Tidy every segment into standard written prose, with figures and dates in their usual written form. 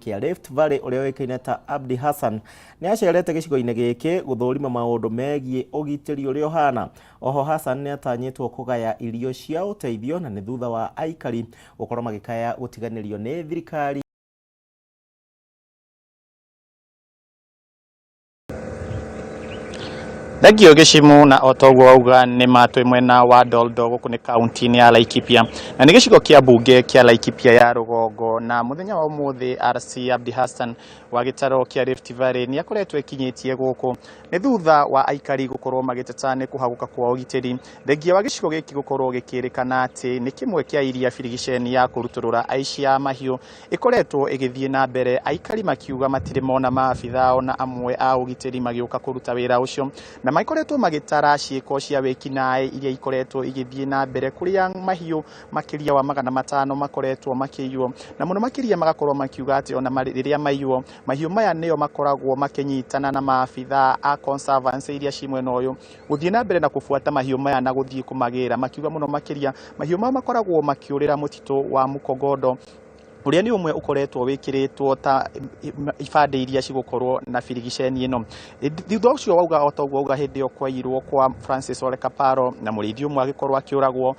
Kĩa Rift Valley ũrĩa ũĩkaine ta Abdi Hassan nĩ acerete gĩcigo-inĩ gĩkĩ gũthũrima maũndũ megiĩ ũgitĩri ũrĩa ũhana. Oho Hassan nĩ atanyĩtwo kũgaya irio cia ũteithio na nĩ thutha wa aikari gũkorwo magĩkaya gũtiganĩrio nĩ thirikari. Thengio Gĩcimu, na o toguo wauga nĩ ma twĩ mwena wa Doldo gũkũ nĩ kaunti-inĩ ya Laikipia na nĩ gĩcigo kĩa mbunge kĩa Laikipia ya rũgongo. Na mũthenya wa ũmũthĩ RC Abdi Hassan wa gĩtaro kĩa Rift Valley nĩ akoretwo ekinyĩtie gũkũ nĩ thutha wa aikari gũkorwo magĩteta nĩ kũhagũka kwa ũgitĩri, thengia wa gĩcigo gĩkĩ gũkorwo gĩkĩrĩkana atĩ nĩ kĩmwe kĩa iria birigiceni ya kũrutũrũra aici a mahiũ ĩkoretwo ĩgĩthiĩ na mbere, aikari makiuga matirĩ mona maabitha ona amwe a ũgitĩri magĩũka kũruta wĩra ũcio, na makoretwo magĩtara ciĩko cia wĩkinaĩ iria ikoretwo igĩthiĩ na mbere kũrĩa mahiũ makĩria wa 500 makoretwo makĩiywo, na mũno makĩria magakorwo makiuga atĩ ona rĩrĩa maiywo mahiũ maya nĩo makoragwo makĩnyitana na maabitha a conservancy iria ci mwena ũyũ gũthiĩ na mbere na kũbuata mahiũ maya na gũthiĩ kũmagĩra, makiuga mũno makĩria mahiũ maya makoragwo makĩũrĩra mũtitũ wa Mukogodo ũrĩa nĩ ũmwe ũkoretwo wĩkĩrĩtwo ta ibandĩ iria cigũkorwo na birigiceni ĩno. Thutha ũcio wauga o toguo wauga hĩndĩ ĩyo kwaiyirwo kwa Francis Ole Kaparo na mũrĩithi ũmwe agĩkorwo akĩũragwo.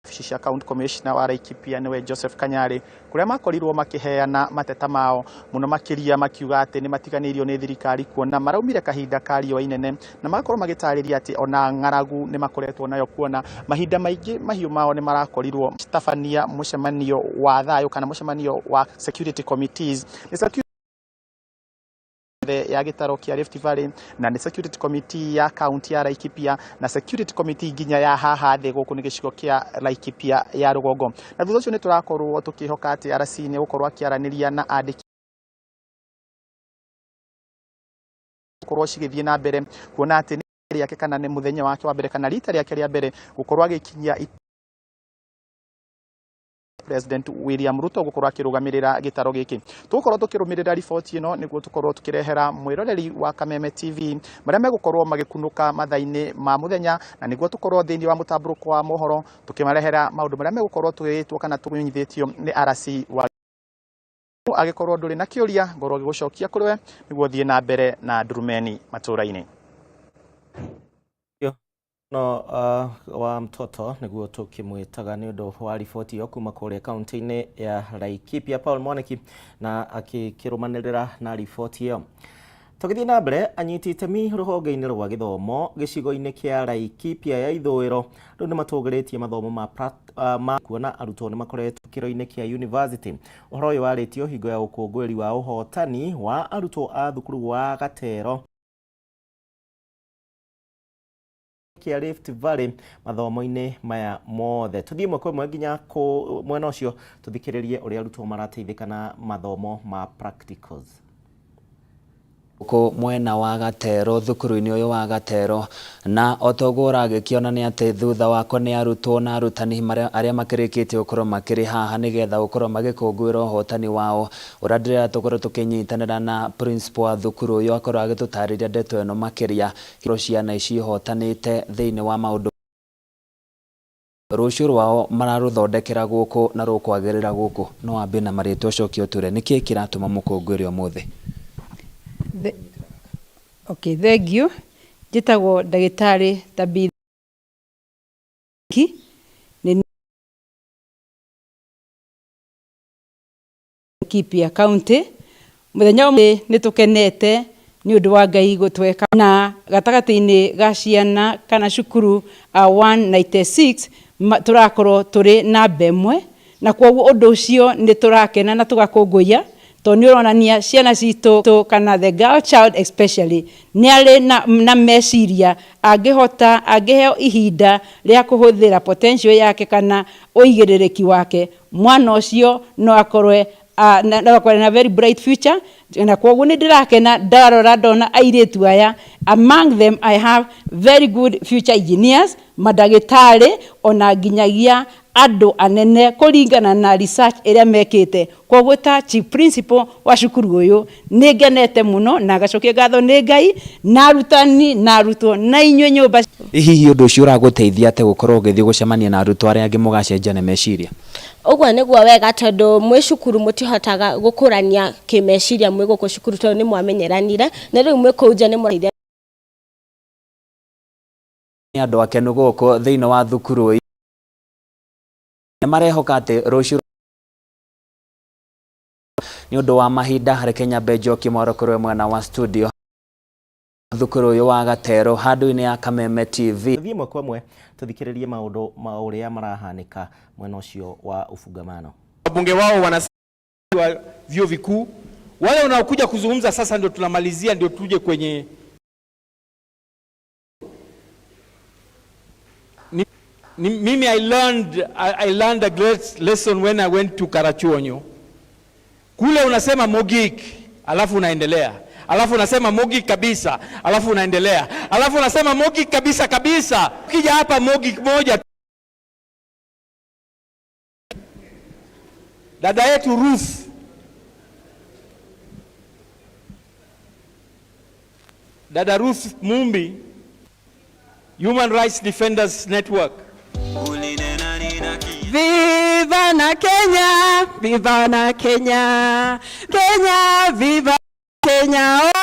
Wabici cia County Commissioner wa Laikipia nĩwe Joseph Kanyari kũrĩa makorirwo makĩheana mateta mao mũno makĩria makiuga atĩ nĩ matiganĩirio nĩ thirikari kuona maraumire kahinda ka riũa inene, na magakorwo magĩtarĩria atĩ ona ng'aragu nĩ makoretwo nayo kuona mahinda maingĩ mahiũ mao nĩ marakorirwo tabania mũcemanio wa thayũ kana mũcemanio wa security committees nĩ security ya gĩtaro kĩa Rift Valley na nĩ security committee ya county ya Laikipia na security committee nginya ya haha thĩ gũkũ nĩ gĩcigo kĩa Laikipia ya rũgongo. Na thutha ũcio nĩ tũrakorwo tũkĩhoka atĩ RC nĩ gũkorwo akĩaranĩria na andĩki gũkorwo cigĩthiĩ na mbere kuona atĩ nĩ rĩake kana nĩ mũthenya wake wa mbere kana rita rĩake rĩa mbere gũkorwo agĩkinyia President William Ruto gũkorwo akĩrũgamĩrĩra gĩtaro gĩkĩ. Tũgũkorwo tũkĩrũmĩrĩra riboti ĩno nĩguo tũkorwo tũkĩrehera mwĩroreri wa Kameme TV marĩa megũkorwo magĩkunũka mathaa-inĩ ma mũthenya, na nĩguo tũkorwo thĩinĩ wa mũtambũrũko wa mohoro tũkĩmarehera maũndũ marĩa megũkorwo tũgĩtwo kana tũmenyithĩtio nĩ RC wa. Angĩkorwo ndũrĩ na kĩũria, ngorwo ngĩgũcokia kũrĩ we nĩguo thiĩ na mbere na ndurumeni matũra-inĩ. No wa mtoto nĩguo tũkĩmwĩtaga nĩ ũndũ wa riboti ĩyo kuma kũrĩa kaunti-inĩ ya Laikipia, Paul Mwaniki na akĩkĩrũmanĩrĩra na riboti ĩyo. Tũgĩthiĩ na mbere, anyiti itemi rũhonge-inĩ rwa gĩthomo gĩcigo-inĩ kĩa Laikipia ya ithũĩro rĩu nĩ matũgĩrĩtie mathomo ma, ma kuona arutwo nĩ makoretwo kĩro-inĩ kĩa university. Ũhoro ũyũ warĩtio hingo ya ũkũngũĩri wa ũhotani wa arutwo a thukuru wa Gatero kĩa Rift Valley mathomo-inĩ maya mothe. Tũthiĩ ĩmwe kwa ĩmwe nginya mwena ũcio tũthikĩrĩrie ũrĩa arutwo marateithĩka na mathomo ma practicals. Gũkũ mwena wa Gatero, thukuru-inĩ ũyũ wa Gatero, na o toguo ũragĩkĩona nĩ atĩ thutha wakwa nĩ arutwo na arutani arĩa makĩrĩkĩtie gũkorwo makĩrĩ haha nĩgetha gũkorwo magĩkũngũĩra ũhotani wao. Ũrĩa ndĩrera tũkorwo tũkĩnyitanĩra na principal wa thukuru ũyũ akorwo agĩtũtarĩria ndeto ĩno makĩria ciana ici ihotanĩte thĩinĩ wa maũndũ rũciũ rwao mararũthondekera gũkũ na rũkwagĩrĩra gũkũ. No wambie na marĩtwa ũcoke ũtwĩre nĩkĩĩ kĩratũma mũkũngũĩre ũmũthĩ. Okay, thank you. Njĩtagwo ndagĩtarĩ Tabitha nĩ Laikipia County. Mũthenya ũmwe nĩ tũkenete nĩ ũndũ wa Ngai gũtweka na gatagatĩ-inĩ ga ciana kana cukuru 196 tũrakorwo tũrĩ namba ĩmwe, na kwoguo ũndũ ũcio nĩ tũrakena na tũgakũngũiya tondũ nĩ ũronania ciana citũ kana the girl child especially nĩ arĩ na meciria angĩhota angĩheo ihinda rĩa kũhũthĩra potential yake kana ũigĩrĩrĩki wake, mwana ũcio no akorwe no akorwe na very bright future. Na kwoguo nĩ ndĩrakena ndarora ndona airĩtu aya, among them I have very good future engineers, mandagĩtarĩ, ona nginyagia Andu anene kuringana na research iria mekite. Koguo ta chief principal wa cukuru uyu, ni ngenete muno na ngacokia ngatho ni Ngai na arutani na arutwo na inyuĩ nyũmba. Hihi ũndũ ũcio ũragũteithia atĩa gũkorwo ũgĩthiĩ gũcemania na arutwo arĩa angĩ mũgacenjania meciria? Ũguo nĩguo wega, tondũ mwĩ cukuru mũtihotaga gũkũrania kĩmeciria mwĩ gũkũ cukuru, tondũ nĩ mwamenyeranire, na rĩu mwĩ kũu nja nĩ mũrateithia. Nĩ andũ akenu gũkũ thĩinĩ wa thukuru nĩ marehoka atĩ rũciũ. Nĩ ũndũ wa mahinda, reke nyambe njokie mwaro kũrĩ mwena wa studio, thukuru ũyũ wa Gatero, handũ-inĩ ya Kameme TV. Tũthiĩ ĩmwe kwa ĩmwe tũthikĩrĩrie maũndũ ma ũrĩa marahanĩka mwena ũcio wa Ufungamano. Wabunge wao wana wa vyuo vikuu wale wanaokuja kuzungumza sasa, ndio tunamalizia, ndio tuje kwenye mimi I learned a great lesson when I went to Karachuonyo. Kule unasema Mogik, alafu unaendelea, alafu unasema Mogik kabisa, alafu unaendelea, alafu unasema Mogik kabisa kabisa. Ukija hapa Mogik moja. Dada yetu Ruth Dada Ruth Mumbi, Human Rights Defenders Network. Viva na Kenya, viva na Kenya, Kenya, viva Kenya.